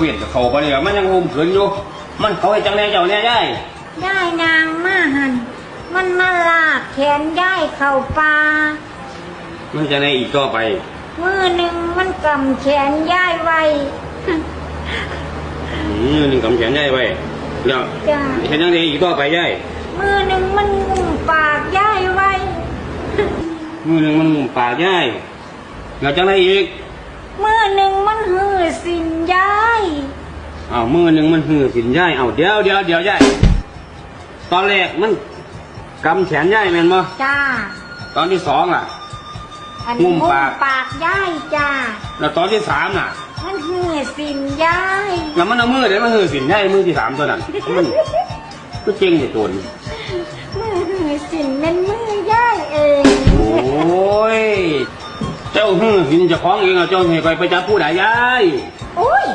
ວິດເຂົ້າໄປນີ້ ມັນຍັງຫົ່ມຂືນຢູ່. ມັນເຂົ້າເຮັດຈັ່ງໃດເຈົ້າແດ່ຍາຍ? ຍາຍຍ່າງມາຫັ້ນ ມັນມາລາກແຂນຍາຍເຂົ້າປ່າ. ມັນຈັ່ງໃດອີກຕໍ່ໄປ? ມືໜຶ່ງມັນກຳແຂນຍາຍໄວ້. ອືມ ມືໜຶ່ງກຳແຂນຍາຍໄວ້ ແລ້ວ ຈ້າ ເຮັດຈັ່ງໃດອີກຕໍ່ໄປຍາຍ? ມືໜຶ່ງມັນງຸ້ມປາກຍາຍໄວ້. ມືໜຶ່ງມັນງຸ້ມປາກຍາຍ ແລ້ວຈັ່ງໃດອີກ? ມື້ໜຶ່ງມັນຮື້ສິນຍາຍ. ອ້າວ ມື້ໜຶ່ງມັນຮື້ສິນຍາຍ. ເອົ້າ ດຽວ ດຽວ ດຽວ ຍາຍ. ຕອນແລກມັນກຳແຂນຍາຍແມ່ນບໍ່? ຈ້າ. ຕອນທີສອງລະ? ອັນງຸ້ມປາກ ງຸ້ມປາກຍາຍຈ້າ. ແລ້ວຕອນທີສາມນະ? ມັນຮື້ສິນຍາຍ. ແລ້ວມັນເອົາມືໃດມາຮື້ສິນຍາຍ? ມືທີສາມຕົວນັ້ນ ມັນ ຄືເກັ່ງແທ້ໂຕນີ້. ມືຮື້ສິນແມ່ນມືຍາຍເອງ. ໂອ້ຍ ເຈົ້າຮື້ສິນເຈົ້າຂອງເອງ ແລ້ວເຈົ້າໃຫ້ຂ້ອຍໄປຈັບຜູ້ໃດຍາຍ? ໂອ້ຍ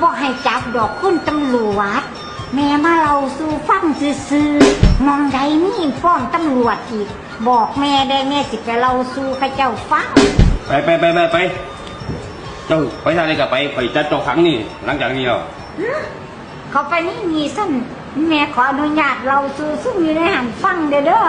ບໍ່ໃຫ້ຈັບດອກ ຄຸນຕຳຫຼວດ. ແມ່ມາເລົ່າສູ່ຟັງຊື່ໆ. ໝ່ອງໃດມີຟ້ອງຕຳຫຼວດອີກ ບອກແມ່ແດ່ ແມ່ຊິໄປເລົ່າສູ່ເຂົາເຈົ້າຟັງ. ໄປ ໄປ ໄປ ໄປ ໄປ ເຈົ້າໄປທາງໃດກໍໄປ ຂ້ອຍຈັບເຈົ້າຂັງນີ້ ຫຼັງຈາກນີ້ແລ້ວ. ເຂົ້າໄປໃນນີ້ຊັ້ນ ແມ່ຂໍອະນຸຍາດເລົ່າສູ່ຊຸມຢູ່ໃນຫັ້ນຟັງແດ່ເດີ.